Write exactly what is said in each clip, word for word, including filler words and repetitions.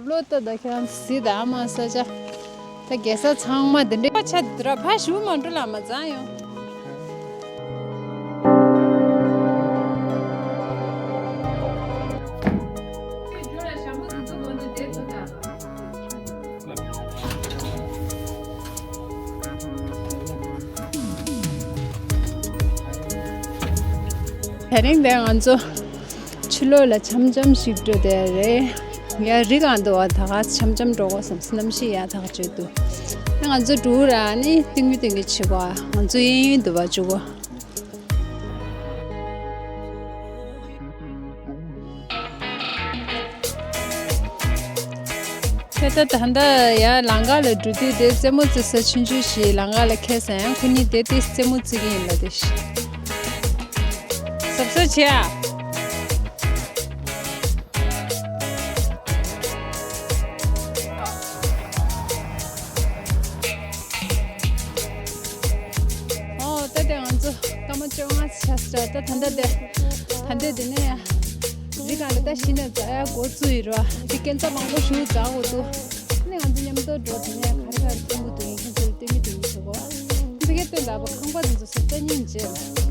ལོ་ལྟ་ད་ཁྱེད་རང་གཟིགས་དང་མ་ས་ཆ། ད་རྒྱལ་ས་ཚང་མ་འདི་འདྲའི་ཆ་འདི་ར་ཕ་ཞུ་མ་འགྲོ་ལ་མ་ཚང་ཡོང་། དེ་རིང་དེ་ང་ཚོ་ཕྱི་ལོགས་ལ་འཆམ་འཆམ་ཞིག་འགྲོ་བསྡད་རེད། ཡ་རི་གང་འདུག་བ། ད་ག་འཆམ་འཆམ་འགྲོ་དགོས་བསམ་སེ་གནམ་གཤིས་ཡག་ཐག་ཆོད་འདུག་ང་ཚོ་འགྲོ་ར་ནི་སྟིང་མི་སྟིང་གི་བྱེད་དགོས། ང་ཚོ་གཡས་གཡོན་འདུག་བ་བཅུ་གོ། ད་ལྟ་ད་ལྟ་ཡ་ལམ་ཁ་ལ་འགྲོ་དུས་དེ་རྩེད་མོ་རྩེ་ས་ཆུང་ཆུང་ཞིག་ལམ་ཁ་ལ་འཁེལ་སོང་། ཡང་ཁོ་གཉིས་དེ་དེ་རྩེད་མོ་རྩེ་གི་ཡིན་ལབ་དེ་ཞིག་གཟབ་གཟབ་བྱེད་ཨ། ཨོ་ད་དེ་ང་ཚོ་སྐར་མ་བཅོ་ལྔ་ཆགས་ས། ད་ད་ལྟ་དེ་ད་ལྟ་དེ་ནས་རི་སྒང་ལ་ད་གཞི་ནས་འཛེག་ཡ་འགོ་བཙུགས་ཡོད་རེད་བ། དེ་སྐས་འཛེག་མང་པོ་ཞིག་འཛེག་དགོས་འདུག་ཨ་ནི་ང་ཚོ་མཉམ་དུ་འགྲོ། དེ་ནས་ག་རེ་ག་རེ་སྟོན་གྱི་འདུག་ཡིན་ཁྱེད་ཚོ་ལ་སྟོན་གྱི་འདུག་ཡིན་ཟེར་གོ། ཨ་ནི་དེ་གས་སྟོན་དགོས་པ། ཁང་པ་དེ་ཚོ་ཟེར་ལྟ་ཉིན་རྗེས།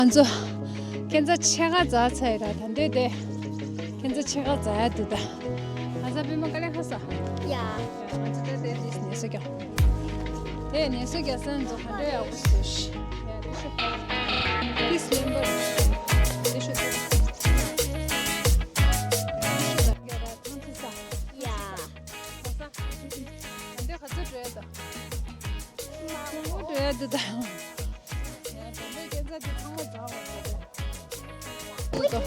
ང་ཚོ་སྐས་འཛེག་ཕྱེད་ཀ་འཛེག་ཚར་ཡོད་ར། ད་འདོད་དེ་སྐས་འཛེག་ཕྱེད་ཀ་འཛེག་ཡ་འདུག་ད། ང་ཚོ་པད་མ་དཀའ་ལས་ཁག་སོང་། ཡ། ང་ཚོ་ད་དེ་དེ་ནས་གསོལ་རྒྱག་དེ་ནས་གསོལ་རྒྱག་ས་ང་ཚོ་ག་འདྲ་ཡག་པོ་ཞིག་འདུག་ཤི། ཡ་དེ་ཤོད་པ། དེ་སླེབས་པ་རེད། དེ་ཤོད་པ། ཡ། ད་ལྟ་ག་ཚོད་འགྲོ་ཡ་ད། མང་པོ་འགྲོ་ཡ་འདུག་ད། ཡ་དེ་འདྲའི་སྐས་འཛེག་དེ་ཚང་མ་འཛེག་པ་རེད། འགྲོ་ད།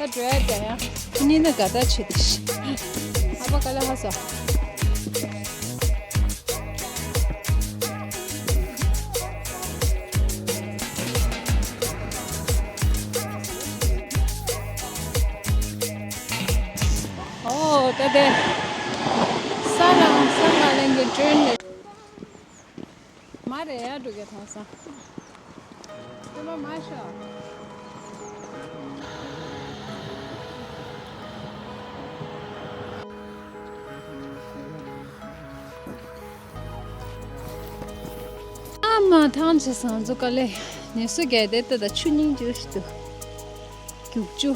ད་འགྲོ་ཡ་ད་ཡ། ཁོ་གཉིས་ནི་དགའ་ཐག་ཆོད་དེ་ཤི། ཨ་ཕ་དཀའ་ལས་ཁག་སོང་། ཨོ་ད་དེ་ས་རང་ས་ང་ལེན་གྱི་ཀྲེན་རེད། མ་རེད་ཡ། འགྲོ་གི་ཐང་ས་དེ་མ་མ་ཤོག་ཨ་མ་ཐང་ཆེ་སང་ཚོ་དཀའ་ལས། ནས་སུ་གལ་ཏེ་ལྟ་ད་ཆུ་སྙིང་རྗེ་ཞིག་འདུག་རྒྱུག་ཆུ།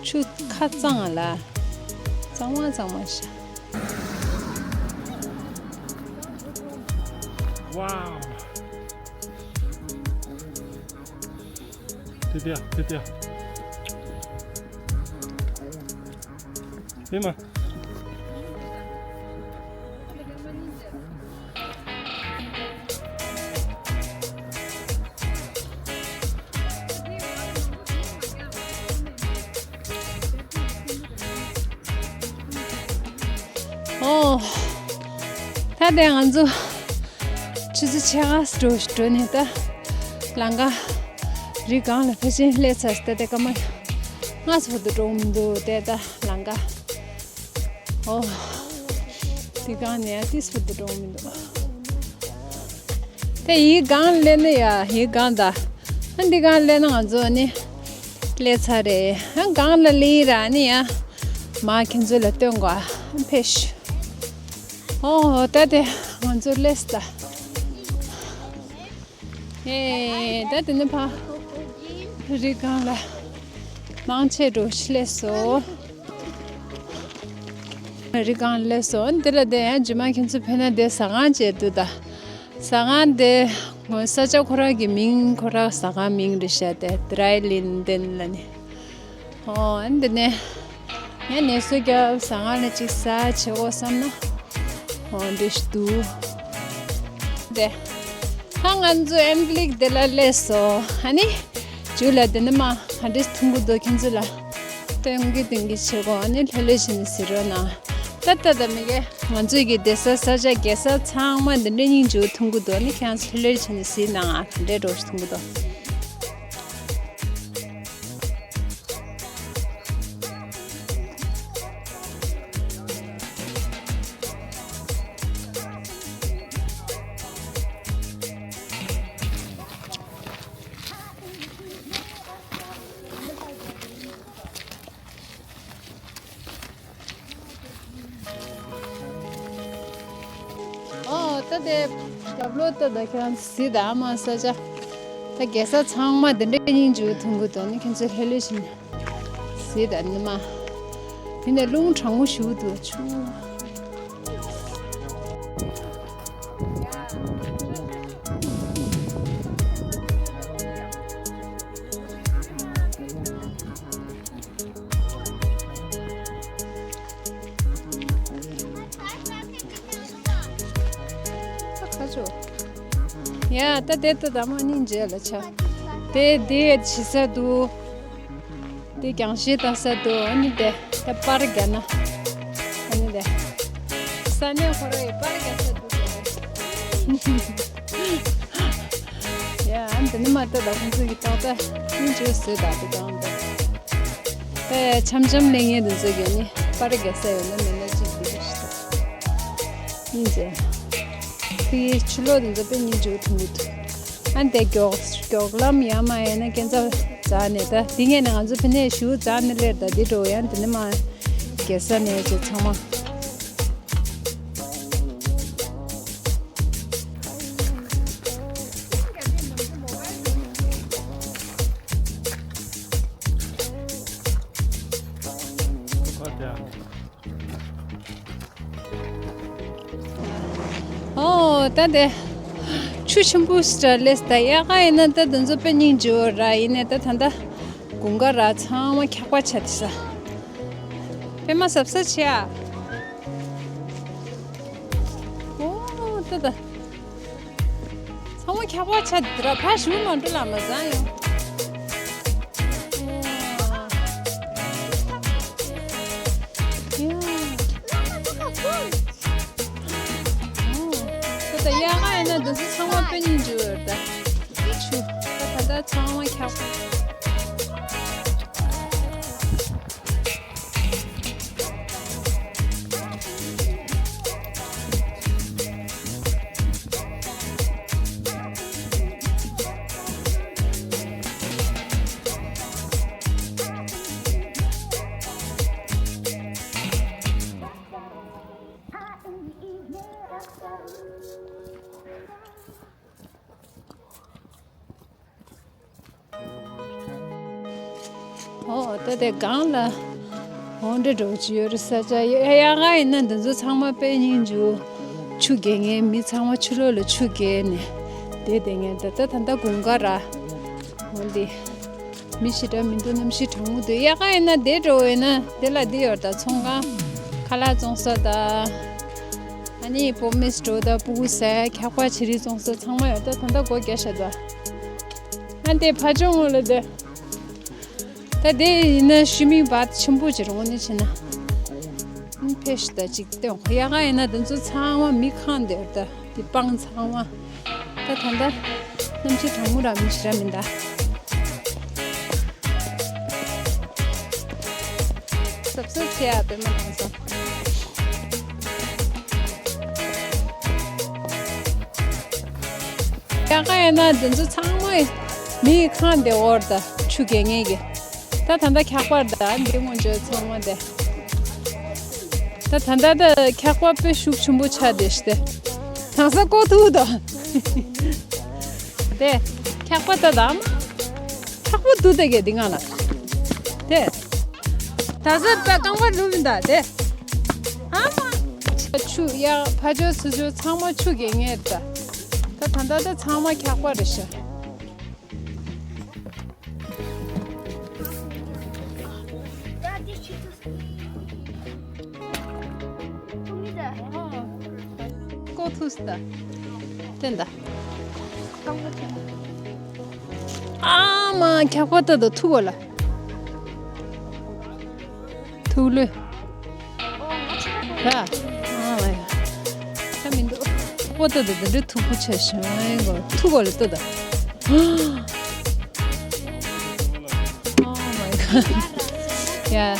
ཆུ་ཁ་གཙང་ལ། གཙང་མ་གཙང་མ་ཤ། ཝའོ། དེ་དེ་དེ་དེ། ཨེ་མ། ཨོ། ད་དེ་ང་ཚོ་ཆུ་ཚོད་ཕྱེད་ཀ་འགྲོ་འགྲོ་ནས་ད་ལམ་ཁ་རི་སྒང་ལ་ཕལ་ཆེར་སླེབས་ཚར། ད་དེ་སྐར་མ་ལྔ་ཙམ་འགྲོ་མི་འདུག་དེ་ད་ལམ་ཁ། ཨོ། དེ་སྒང་ནས་ཏིས་བུ་དུ་འགྲོ་མི་འདུག་དེ་ཡི་སྒང་སླེབས་ན་ཡ། ཡི་སྒང་ད། ཨ་འདི་སྒང་སླེབས་ན་ང་ཚོ་ནི་སླེབས་ཚར་རེད། ཨ་སྒང་ལ་སླེབས་ར་ནི་ཡ། མ་ཁྱེད་ཚོ་ལ་སྟོན་དགོས། ཨ་ཕེབས་ཤོག་ཨོ་ད་དེ་ང་ཚོ་སླེབས་ད། ཨེ་ད་དེ་ནི་ཕ་རི་སྒང་ལ་མང་ཆེ་འགྲོ་ཤི་སླེབས་སོ། རི་སྒང་སླེབས་སོ། འདི་ལ་བསྡད་ཡང་རྗེས་མ་ཁྱེད་ཚོ་ཕེབས་ན་དེ་ཟ་ཁང་བྱས་འདུག་ད། ཟ་ཁང་དེ་ངོ་ས་ཆ་ཁོ་རང་གི་མིང་ཁོ་རང་ཟ་ཁང་མིང་རེད་ཤག་དེ་Dry Linden ལ་ནི། ཨོ་ཨ་འདི་ནས་ངས་ནས་སུ་རྒྱབ་ཟ་ཁང་ལ་ཅིག་ཟ་བྱེད་དགོས་བསམ་ན། ཨོ་འདི་ཞིག་འདུག་དེ། ད་ང་ཚོ་ཨེམ་བི་ལིག་དེ་ལ་སླེབས་སོ། ཨ་ནི་མཇུག་ལ་དེ་ནི་མ་ག་འདྲས་འཐུང་གི་འདུག་ཁྱེད་ཚོ་ལ་སྟོན་གི་སྟོན་གི་བྱེད་དགོས། ཨ་ནི་ལྷོད་ལྷོད་བྱས་ནས་གཟིགས་རོགས་གནང་། ད་ལྟ་ད་མི་གེ་ང་ཚོའི་གི་བསྡད་ས་ས་ཆ་རྒྱལ་ས་ཚང་མ་འདི་འདྲས་སྙིང་རྗེ་པོ་འཐུང་གི་འདུག་ཨ་ནི་ཁྱེད་ཚོ་ལྷོད་ལྷོད་བྱས་ནས་གཟིགས་གནང་ཨ། ག་འདྲས་འདྲ་བོ་ཞིག་འཐུང་གི་འདུག་ད་དེ་རྒྱབ་ལོགས་ལྟ་ད་ཁྱེད་རང་གཟིགས་དང་། ཨ་མ་ས་ཆ། ད་རྒྱལ་ས་ཚང་མ་འདི་འདྲའི་སྙིང་རྗེ་པོ་མཐོང་གི་འདུག་ནི། ཁྱེད་ཚོ་ལྷོད་ལྷོད་བྱས་ནས་གཟིགས་དང་། ནི་མ་དེ་ནས་རླུང་གྲང་མོ་ཞིག་འདུག་ཆུ། ཡ། ད་དེ་ལྟ་དང་མ་སྙིང་རྗེ་ལ་ཆ། དེ་དེ་བྱེད་ས་འདུག་དེ་རྒྱང་ཤེལ་ལྟ་ས་འདུག་ཨ་ནི་དེ་ད་པར་རྒྱག་ན། ཨ་ནི་དེ་ས་གནས་ཁོ་རང་ཡི་པར་རྒྱག་ས་འདུག་ཡ། ཨ་ནི་དེ་ནི་མ་ལྟ་དང་ཁོང་ཚོ་གི་ཏག་ཏག་སྙིང་རྗེ་བཟོས་དང་དེ་དང་དེ། ཨེ། འཆམ་འཆམ་ལས་ངན་དེ་ཚོ་གི་ནི་པར་རྒྱག་ས་ཡོད་ན་མེད་ན་གཅིག་འདི་རེད་ཤག་སྙིང་རྗེ། དེ་ཕྱི་ལོགས་དེ་ཚོ་དཔེ་སྙིང་རྗེ་པོ་མཐོང་གི་འདུག་ཨ་ནི་དེ་མགྱོགས་མགྱོགས་ལམ་ཡར་མར་ཡིན་ན་ཁྱེད་ཚོ་འཛེགས་ནས། ད་འདི་ངས་ནི་ང་ཚོ་ཕ་ནས་ཞུ་འཛེགས་ནས་སླེབས། ད་འདི་འགྲོ་ཡང་དེ་ནས་མར་རྒྱལ་ས་ནས་ཚོ་ཚང་མ། ཨོ། ད་དེ་ཆུ་ཆེན་པོ་ཞིག་ལ་སླེབས་ད། དབྱར་ཁ་ཡིན་ན་ད་དེ་ཚོ་དཔེ་སྙིང་རྗེ་པོ་ར། ཡིན་ནའི་ད་ད་ལྟ་དགུན་ཁ་ར། ཚང་མ་འཁྱག་པ་ཆགས་བསྡད་ས། པད་མ་གཟབ་གཟབ་བྱེད་ཨ། ཨོ། ད་ད། ཚང་མ་འཁྱག་པ་ཆགས་བསྡད་ར། ཕར་ཞུ་མ་འགྲོ་ལ་མ་བཟང་ཡོང་། ཡ། ཨོ། ད་ད་དབྱར་ཁ་ཡིན་ན་འདི་ཚོ་ཚང་མ་དཔེ་སྙིང་རྗེ་པོ་རེད་ད། ཆུ། ད་ད་ད་ཚང་མ་འཁྱག་པ། ཨོ། ད་དེ་སྒང་ལ་འོ་འདྲ་འདྲ་བོ་ཅིག་ཡོད་རེད། ས་ཆ་ཡ་ཡ་ག་ཡིན་ན་འདི་ཚོ་ཚང་མ་དཔེ་སྙིང་རྗེ་པོ། ཆུ་རྐྱལ་མཁན་མི་ཚང་མ་ཆུ་ལོག་ལ་ཆུ་རྐྱལ་ནས་བསྡད་བསྡད་མཁན། ད་ད་ད་ལྟ་དགུན་ཁ་ར། འོ་འདི་མི་ཞེ་དྲག་མི་འདུག་གནམ་གཤིས་གྲང་མོ་འདུག་དབྱར་ཁ་ཡིན་ན་དེ་འདྲ་བོ་ཡིན་ན་དེ་ལ་འདི་ཡོད་ད། ཚོང་ཁང་ཁ་ལག་བཙོང་ས་ད། ཨ་ནི་པོ་མེ་སི་ཊོར་ད། སྤུ་གུ་ཟ་ཡ། འཁྱག་པ་ཆེ་རིགས་བཙོང་ས་ཚང་མ་ཡོད་ད། ད་ལྟ་སྒོ་རྒྱག་བཞག་ད། ཨ་འདི་ཕ་ཆུང་ངུ་ལ་དེ། ད་དེ་ཡིན་ན་ཤི་མིང་བཱད་ཆེན་པོ་ཅིག་རེད་འོ་ནི་བྱས་ན། ཨ་ཕེ་ཤི་ད་ཅིག་སྟོན། དབྱར་ཁ་ཡིན་ན་དེ་ཚོ་ཚང་མ་མི་ཁེངས་བསྡད་ཡོད་ད། དེ་སྤང་ཚང་མ། ད་ད་ལྟ་གནམ་གཤིས་གྲང་མོ་ར་མི་ཞེ་དྲག་མིན་ད། གཟབ་གཟབ་བྱེད་ཨ། པད་མ་དང་སོང་། དབྱར་ཁ་ཡིན་ན་དེ་ཚོ་ཚང་མ་མི་ཁེངས་བསྡད་ཡོད་ད། ཆུ་རྐྱལ་མཁན་གྱི། ད་ད་ལྟ་འཁྱག་པ་རེད་ད། འདི་སྔོན་ཆད་ཚང་མ་དེ། ད་ད་ལྟ་ད་འཁྱག་པ་དཔེ་ཤུགས་ཆེན་པོ་ཆགས་བསྡད་ཤག་དེ། དྭངས་ས་བཀོག་ཐུབ་དོ། དེ་འཁྱག་པ་ད་དམ། འཁྱག་པོ་འདུག་དེ་གས་འདི་ང་ལ། དེ། ད་ས་པ་རྐང་པ་ལུག་ཡིན་ད་དེ། ཨ་མ། ཆུ་ཡ་ཕ་ཇོ་སུ་ཇོ་ཚང་མ་ཆུ་རྐྱལ་མཁན་རེད་ད། ད་ད་ལྟ་ད་ཚང་མ་འཁྱག་པ་རེད་ཤག་བཀོག་ཐུབ་སོང་ད། བསྟན་ད། ཨ་མ། འཁྱག་པ་ལྟ་དང་ཐུག་པ་ལ། ཐུག་ལོས། ད། ཨ་མ་ཡ། ད་མི་འདུག་པོ་ལྟ་དང་འདི་འདྲའི་མཐུག་པོ་ཆགས་ཤག་ཨ་ཡེ་གོ། ཐུག་པ་ལ་ལྟ་དང་། Oh my god. Yeah.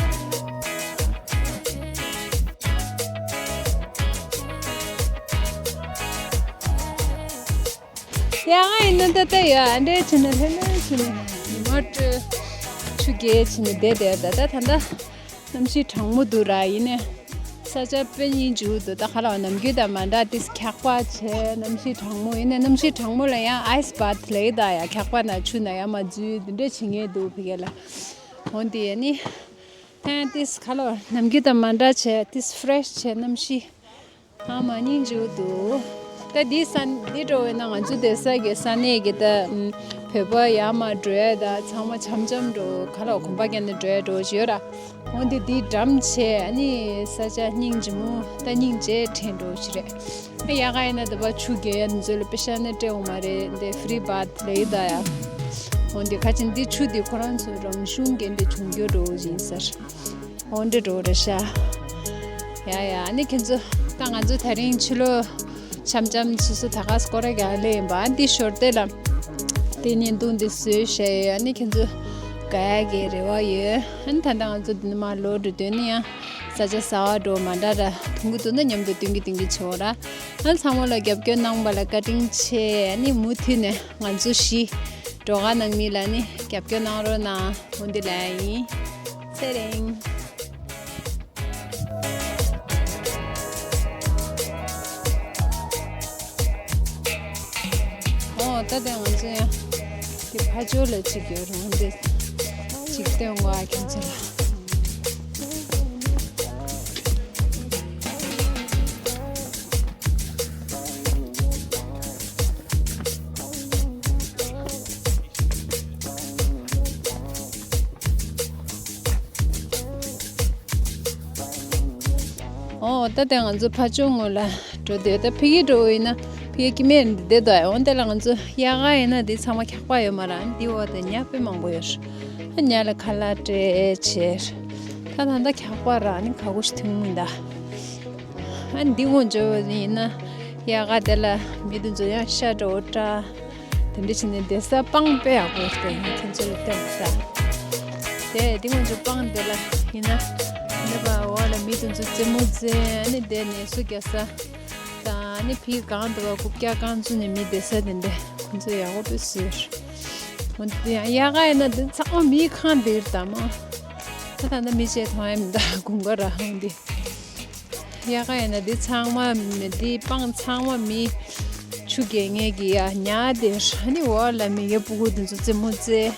ཡ་ང་ཡིན་ན་ད་ལྟ་ཡ་ཨ་འདྲས་བྱས་ནས་ལྷོད་ལྷོད་བྱས་ནས་ཉི་མ་དྲོས་ཆུ་རྐྱལ་བྱས་ནས་བསྡད་བསྡད། ད་ད་ད་ལྟ་གནམ་གཤིས་གྲང་མོ་འདུག་ར། ཡིན་ནའི་ས་ ས་ཆ་དཔེ་སྙིང་རྗེ་པོ་འདུག་ད་ག་ལ་བ་ནམ་རྒྱུན་དང་མ་འདྲ་ཏིས་འཁྱག་པ་བྱས་གནམ་གཤིས་གྲང་མོ་ཡིན་ནའི་གནམ་གཤིས་གྲང་མོ་ལ་ཡང་ice bath ལེགས་ད་ཡ་འཁྱག་པ་ན་ཆུ་ན་ཡ་མ་འཛུལ་འདི་འདྲས་བྱེད་ངེས་འདུག་ཕ་གི་ལ། འོན་ཏེ་ཡ་ནི་ཐེངས་ཏིས་ག་ལ་བ་ནམ་རྒྱུན་དང་མ་འདྲ་བྱས་ཏིས་fresh བྱས་གནམ་གཤིས། ཨ་མ་སྙིང་རྗེ་པོ་འདུག་ད་འདི་ས་འདི་འགྲོ་བས་ན་ང་ཚོ་བསྡད་ས་གི་ས་གནས་ཀྱི་ད་བོད་པ་ཡར་མར་འགྲོ་ཡ་ད་ཚང་མ་འཆམ་འཆམ་འགྲོ་ག་ལ་གོམ་པ་བརྒྱབ་ནས་འགྲོ་ཡ་འགྲོ་བཞིན་ཡོད་ར། འོན་ཏེ་འདི་འགྲམ་བྱས་ཨ་ནི་ས་ཆ་སྙིང་རྗེ་མོ་ད་སྙིང་རྗེ་དྲན་འགྲོ་བཞིན་རེད། ཨ་ཡག་ག་ཡིན་ན་ད་པ་ཆུ་རྒྱས་ཡ་འཛོལ་པེ་ཤ་ནས་སྤྲད་འོང་མ་རེད་འདི་free bath ལེགས་ད་ཡ། འོན་ཏེ་ཁ་ཅིག་འདི་ཆུ་འདི་ཁོ་རང་ཚོ་རང་གཞུང་གི་འདི་བྱུང་རྒྱུ་འགྲོ་བཞིན་ཟེར། འོ་འདྲ་འགྲོ་རེད་ཤག་ཡ་ཡ་ཨ་ནི་ཁྱེད་ཚོ་ད་ང་ཚོ་དེ་རིང་ཕྱི་ལོགས་འཆམ་འཆམ་ཕྱི་སོ་ད་ག་སྐོར་ར་རྒྱག་ལེ་ཡིན་པ་ཨ་འདི་ཞོར་དེ་ལ་དེ་བརྙན་ཐུང་འདི་བཟོས་བཞག་ཡོད། ཨ་ནི་ཁྱེད་ཚོ་དགའ་ཡ་གི་རེ་བ་ཡོད། ཨ་ནི་ད་ལྟ་ང་ཚོ་འདི་ནས་མར་ལོག་འགྲོ་དུས་ནི་ཡང་ས་ཆ་གསར་པ་འགྲོ་མ་འདྲ་ར་མཐོང་གི་འདུག་ན་མཉམ་དུ་སྟོན་གི་སྟོན་གི་བྱེད་འོ་ར། ཨ་ནི་ཚང་མ་ལ་རྒྱབ་སྐྱོར་གནང་བ་ལ་བཀའ་དྲིན་ཆེ། ཨ་ནི་མུ་མཐུད་ནས་ང་ཚོ་བཞི་སྒྲོལ་དཀར་ནང་མི་ལ་ནི་རྒྱབ་སྐྱོར་གནང་རོགས་གནང་། འོ་འདི་ལ་ཡིན། ཚེ་རིང་། ཨོ་ད་ལྟ་ང་ཚོ་ཡང་དེ་ཕ་ཇོ་ལ་གཅིག་ཡོད་རུང་འདི་གཅིག་སྟོན་དགོས་ཨ་ཁྱེད་ཚོ་ལ། ཨོ་ད་ལྟ་ང་ཚོ་ཕ་ཇོ་ངོས་ལ་འགྲོ་དུས་ད་ཕ་གི་འགྲོ་ཡིན་ན་ཕ་གི་སྐྱེ་དམན་འདི་བསྡད་དོ་ཨ། འོ་དེ་ལ་ང་ཚོ་དབྱར་ཁ་ཡིན་ན་འདི་ཚང་མ་འཁྱག་པ་ཡོད་མ་རེད། འདི་འོག་དེ་ཉ་དཔེ་མང་པོ་ཡོད་རེད། ཉ་ལ་ཁ་ལག་སྤྲད་བྱས་ད་ད་ལྟ་འཁྱག་པ་ར་ནི་ག་གོ་ཞིག་ཐོན་མིན་ད། ཨ་འདི་ངོ་འཇོ་ཡིན་ན་དབྱར་ཁ་དེ་ལ་མི་དེ་ཚོ་ཡང་ཤ་འགྲོ་འདྲ། དེ་འདྲ་བྱས་ནས་བསྡད་ས་སྤང་དཔེ་ཡག་པོ་ཡོད་རེད། ཁྱེད་ཚོ་ལ་བསྟན་ས་དེ་འདི་ངོ་འཇོ་སྤང་དེ་ལ་ཡིན་ན་འདི་པ་འོག་ལ་མི་དེ་ཚོ་རྩེད་མོ་རྩེ་ཨ་ནི་བསྡད་ནས་སུ་རྒྱག་ས་དང་ཨ་ནི་ཕི་གང་འདུག་བ་རྐུབ་བཀྱག་རྐང་བཙུགས་ནས་མི་བསྡད་ས་དེ་འདྲ་ཁོང་ཚོ་ཡག་པོ་དཔེ་བཟོས་ཡོད་རེད། འོན་ཏེ་ཡང་དབྱར་ཁ་ཡིན་ན་འདི་ཚང་མ་མིའི་ཁང་དེ་རེད་ད་མ། ད་ད་ལྟ་མི་བྱས་མཐོང་ཡ་མི་འདུག་དགུན་ཁ་ར་ཧང་འདི། དབྱར་ཁ་ཡིན་ན་འདི་ཚང་མ་མི་འདི་སྤང་ཚང་མ་མི་ཆུ་རྒྱག་མཁན་གྱི་ཡ་ཉ་དེ་ཧ་ནི་འོག་ལ་མི་ཡ་སྤུ་གུ་དེ་ཚོ་རྩེད་མོ་རྩེ།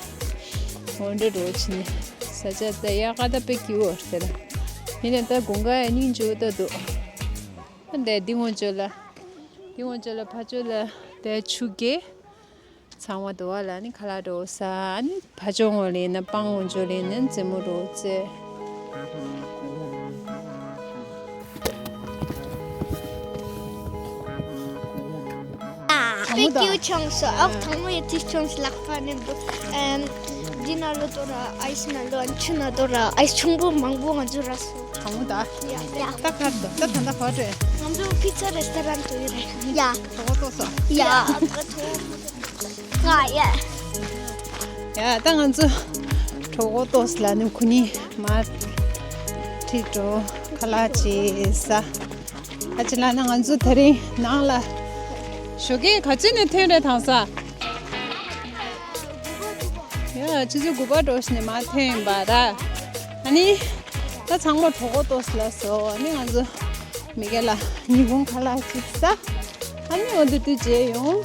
འོ་འདྲ་འགྲོ་ཕྱིན་ནས་ས་ཆ་དེ་དབྱར་ཁ་ད་དཔེ་སྐྱིད་པོ་རེད་ཟེར། ཡིན་ནའི་ད་དགུན་ཁ་ཡ་སྙིང་རྗེ་པོ་ད་འདུག་ད་འདི་འདི་ངོ་ཅོ་ལ་འདི་ངོ་ཅོ་ལ་ཕ་ཅོ་ལ་དེ་ཆུ་རྒྱག་ཚང་མ་དུ་བ་ལ་ནི་ཁ་ལག་འགྲོ་ས་ནི་ཕ་ཇོ་ངོ་ལེ་ན་སྤང་ངོ་ཇོ་ལེ་ན་རྩེད་མོ་འགྲོ་ཚེ། དཔེ་སྐྱིད་ཆུང་སོ་ཨོ་ཐང་མོ་ཡི་ཐིག་ཆུང་སི་ལག་པ་ནི་འདུག་ཨམ། འདི་ན་ལོ་དོ་ར་ཨའི་སི་ན་ལོ་ཨན་ཆུ་ན་དོ་ར་ཨའི་སི་ཆུང་པོ་མང་པོ་ང་ཚོ་ར་སོ། དང་པོ་ད། ཡ། ད་ག་ད་ད་ད་ད་ག་རེད། ང་ཚོ་ཕི་ཚ་རེ་སྟོ་རན་ཊི་ཡོད་རེད། ཡ། གྲོད་ཁོག་ལྟོགས་སོང་། ཡ། ད་ཐོ། ང་ཡ། ཡ་ད་ང་ཚོ་གྲོད་ཁོག་ལྟོགས་ལ་ནི་ཁུ་ནི་མ་ཁྲིད་འགྲོ་ཁ་ལག་ཅིག་ཟ། ཨ་ཅི་ལ་ན་ང་ཚོ་དེ་རིང་ནང་ལ་ཞོགས་ཀས་ག་ཚོད་ནས་ཐོན་རེད་དང་ས། ཡ་ཆུ་ཚོད་དགུ་པ་འགྲོ་ཞིག་ནས་མ་ཐོན་པ་ར། ཨ་ནི་ད་ཚང་མ་གྲོད་ཁོག་ལྟོགས་ལ་སོ། ཨ་ནི་ང་ཚོ་མི་སྒེར་ལ་ཉི་ཧོང་ཁ་ལག་ཅིག་ཟ། ཨ་ནི་འོ་འདི་དུས་མཇལ་ཡོང་།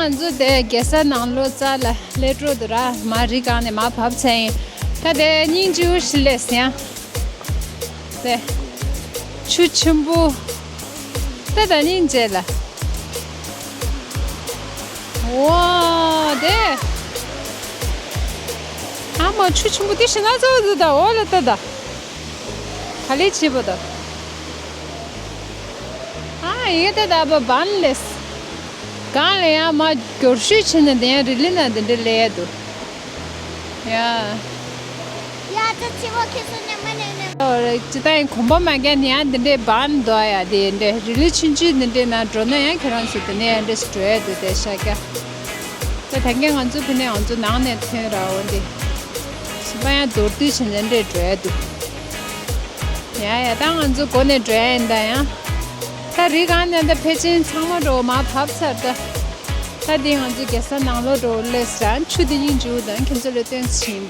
ང་ཚོ་དེ་རྒྱལ་ས་ནང་ལོ་ཙཱ་ལ་སླེབས་འགྲོ་འདུག་ར། མ་རི་སྒང་ནས་མར་བབས་ཚར་ཡིན། ད་དེ་སྙིང་རྗེ་པོ་ཞིག་ལས་ཡང་། དེ་ཆུ་ཆེན་པོ། ད་ད་ནི་མཇལ་ལ། ཝ་དེ། ཨ་མ་ཆུ་ཆེན་པོ་དེ་ཞིག་ན་ཚ་བ་འདུག་ད་འོ་ལ་ད་ད། ག་ལེ་བྱེད་པ་དང་། ཨ་ཡེ་ད་ད་བ་བན་ལེས། གང་ལ་ཡང་མ་སྐྱོར་ཤུལ་ཕྱིན་ན་དེ་ཡང་རི་ལི་ན་དེ་འདྲ་ལས་ཡ་འདུག་ཡ། ཡ་ད་ཚེ་བ་ཁེ་སོ་ཉམས་མ་ནེ་ནེ། ཅི་ད་ཡང་གོམ་པ་མ་རྒྱག་ནི་ཡང་དེ་འདྲའི་བན་འདུག་ཡ་དེ་འདྲ་རི་ལི་ཆུང་ཆུང་དེ་འདྲའི་ནང་འགྲོ་ན་ཡང་ཁྱེད་རང་ཚོ་དེ་ནས་ཡང་འདྲ་ཞིག་འགྲོ་ཡ་འདུག་དེ་ཤ་རྒྱག་ད་ད་གིན་ང་ཚོ་ཕི་ནས་ང་ཚོ་ནང་ནས་ཐོན་ར་འོ་འདི། ཞིམ་པ་ཡང་མདོར་བསྡུས་བྱས་ནས་འདྲེ་འགྲོ་ཡ་འདུག་ཡ་ཡ་ད་ང་ཚོ་སྒོ་ནས་འགྲོ་ཡ་ཡིན་ད་ཡང་། ད་ ད་རི་གང་ནས་ད་ཕལ་ཆེར་ཚང་མ་འགྲོ་མ་བབས་ཚར་ད། ད་འདི་ང་ཚོ་རྒྱལ་ས་ནང་ལོགས་འགྲོ་སླེབས་ར། ཆུ་འདི་གཉིས་འཇུ་དང་ཁྱེད་ཚོ་ལ་སྟོན་ཟིན་པ།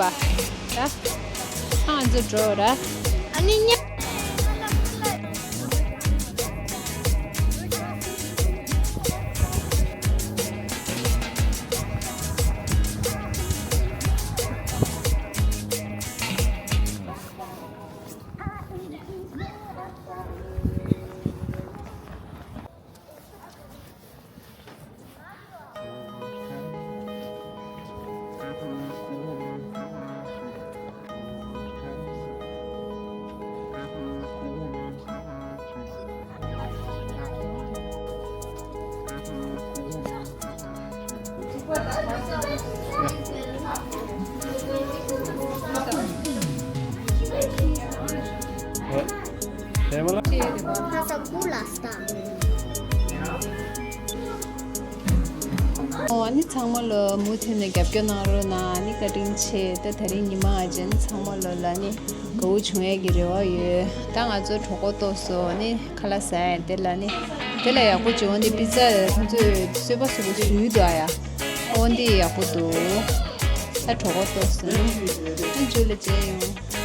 ད་ང་ཚོ་འགྲོ་ར། ཨ་ནི་ཉ། ཨོ་ཨ་ནི་ཚང་མ་ལོ་མུ་མཐུད་ནས་རྒྱབ་སྐྱོར་གནང་རོགས་གནང་། ཨ་ནི་བཀའ་དྲིན་ཆེ། ད་དེ་རིང་ཉི་མ་ཨ་ཅན་ཚང་མ་ལོ་ལ་ནི་དགའ་བོ་བྱུང་ཡས་ཀྱི་རེ་བ་ཡོད། ད་ང་ཚོ་གྲོད་ཁོག་ལྟོགས་སོང་། ཨ་ནི་ཁ་ལག་ཟ་ཡས་དེ་ལ་ནི་དེ་ལ་ཡག་པོ་བྱུང་། འདི་པི་ཙ་ཁོང་ཚོས་བཟོས་པ་བཟོས་པ་བཟོས་འདུག་ཨ་ཡ། ཨོ་འདི་ཡག་པོ་འདུག་ད་གྲོད་ཁོག་ལྟོགས་སོང་། ཨ་ནི་མཇུག་ལ་མཇལ་ཡོང་།